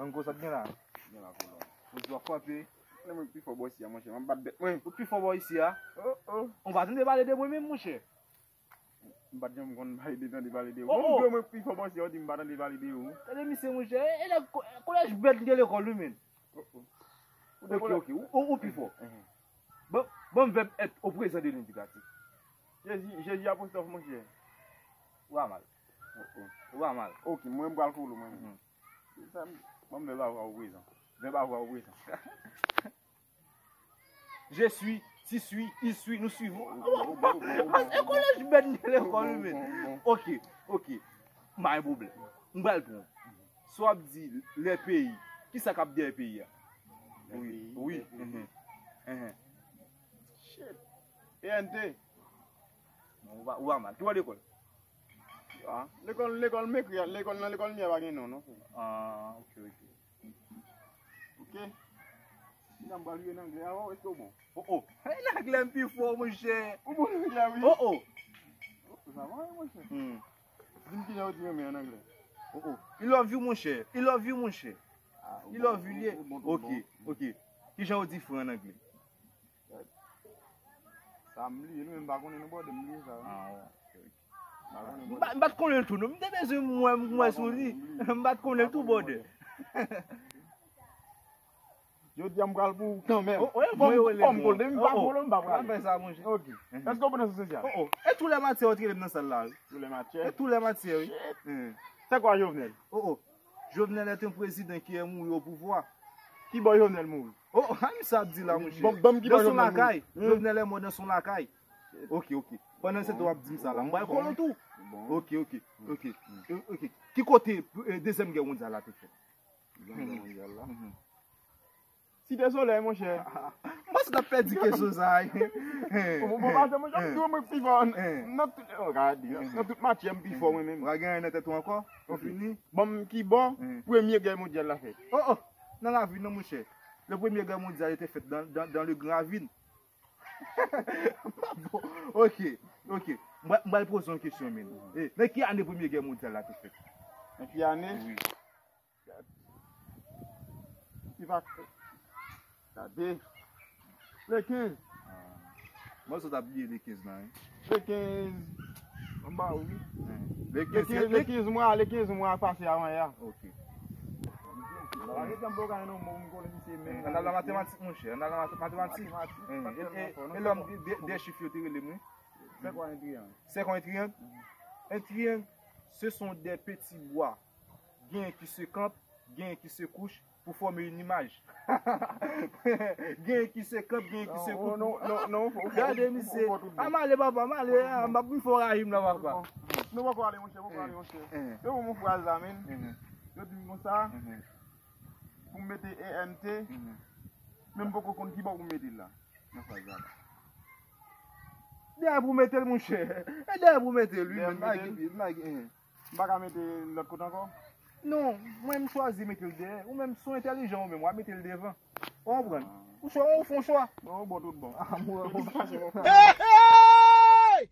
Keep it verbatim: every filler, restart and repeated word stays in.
Mango sa t gen la. Gen la kolon. Ou di w ap frape. Lè mwen pi fò bò isi a, monchè. M ap bat bèt mwen. Ou pi fò bò isi a? Oh, oh. Ou pa tande pale de mwen menm, monchè. M pa t janm konn pale de, tande pale de ou. Oh, oh. Bon, mwen pi fò bò isi a, ou di m pa tande pale de ou. Tande misye, monchè. E, e nèg ko-, kolèj bèt li gen lekòl, wi, men. Oh, oh. Ok, ok. Ou, ou, ou pi fò. Mhm. Bon, bon, vèb èt o prezan de lendikatif. Jezi, Jezi apostwòf, monchè. Ou a mal. Oh, oh. Ou a mal. Ok, mwen m pral follow mwen. Mhm. Sa m, bon, m vèb avwa o prezan. Vèb avwa o prezan. Je suis, tu suis, il suit, nous suivons. Bon, bon, bon, bon, bon, bon. E kolèj bèt li lekòl, wi, men. Bon, bon, bon. Ok, ok. M pa gen pwoblèm. M pral pran. Si w ap di lè peyi, kisa k ap dèyè peyi a? Wi, wi. Mhm. Mhm. Shit. E N T. Non, ou pa, ou pa mal. Ki bò lekòl? Ah, lekòl, lekòl m ekri a, lekòl nan lekòl m ye a pa gen non, non, frè. Ah, ok, ok. Ok. Kounya m pral jwe nan anglè avè w, èske w bon? Oh, oh. Hey, nan anglè m pi fò, monchè. Ou bon nan anglè, wi. Oh, oh. Oh, sa va, wi, monchè. Hmm. Di m kijan yo di renmen an anglè. Oh, oh. I love you, monchè. I love you, monchè. Ah, I love you, li ye. Ou bon, ou bon, ou bon. Ok, ok. Kijan yo di frè an anglè? Sa m bliye, nou menm pa konnen non, brother, m bliye sa. Ah, ok, ok. M pa konnen, m pa t konnen l tou non. M te bezwen m wè, m wè sou li. M pa t konnen l tou, brother. Jodi a m pral pou ou kanmenm. Oh, oh, e fò m rele m. Fò m rele m, m pa follow, m pa prale. Fè sa, monchè. Ok. Èske w pran sou sosyal? Oh, oh. E tou lè maten yo t rele m nan sal la, wi. Tou lè maten? E tou lè maten, wi. Shit. C'est quoi, Jovenel? Oh, oh. Jovenel est un président qui est mouru au pouvoir. Ki bò Jovenel mouri? Oh, oh, a m sa ap di la, monchè. Ban m, ban m ki bò Jovenel mouri. Dans son lacaille. Hmm. Jovenel est mort dans son lacaille. Ok, ok. Pandan se tan w ap di m sa la, m pral follow tou. Bon. Ok, ok, ok. Hmm. Ok. Ki kote, eh, Dezyèm Gè Mondyal la te fèt? Dezyèm Gè Mondyal la. Mhm. Site Solèy, monchè. M panse n ap pèdi kesyon sa a. Bon, bon, bon, pase, monchè, m di w mwen pi fò nan tout, oh, gade, nan tout matyè m pi fò mwen menm. W a genyen nan tèt ou ankò? Ou fini? Ban m ki bò premye gè mondyal la fèt. Oh, oh, nan ravin nan, monchè. Le premye gè mondyal te fèt dans, dans, dans le grand ravine. Bon, ok, ok. M pral, m pral poze yon kesyon, men. Eh, nan ki ane premye gè mondyal la te fèt? Nan ki ane? Wi. Ki va gade. Le kenz. Ah. Mwen sot ap bliye le kenz la, wi. Le kenz. Anba, wi. Hmm. Le kenz, le kenz mwa, le kenz mwa pase avan yè. Ok. Ann al nan matematik, monchè. Ann al nan matematik. Matematik. Hmm. E, e, e lòm de, de, de chif yo te rele m, wi. C'est quoi un triangle? C'est quoi un triangle? Mhm. Un triangle, ce sont des petits bois. Genyen ki se kanpe, genyen ki se kouche pour former une image. Genyen ki se kanpe, genyen ki se kouche. Non, non, non, non, fò, fò, gade, misye. Fò, fò, fò, a m ale, papa, m ale, a, m ap vin fè w rayi m la, papa. Non, poko ale, monchè, poko ale, monchè. Eh. Yo ban m yon fraz la, men. Mhm. Yo di m konsa, mhm, pou m mete E N T, mhm, men m poko konn ki bò pou m mete l la. Nan fraz la. Dèyè pou mete l, monchè. E dèyè pou mete l, wi, men m pa gen pye, m pa gen, eh. M pa ka mete l lòt kote ankò? Non, mwen m chwazi mete l dèyè. Ou menm, si w entèlijan ou menm, w a mete l devan. Ou konprann? Ah. Ou chwa, ou fè yon chwa. Bon, ou bon, tout bon. Ah, mwen, mwen pa chwa. Hey, hey!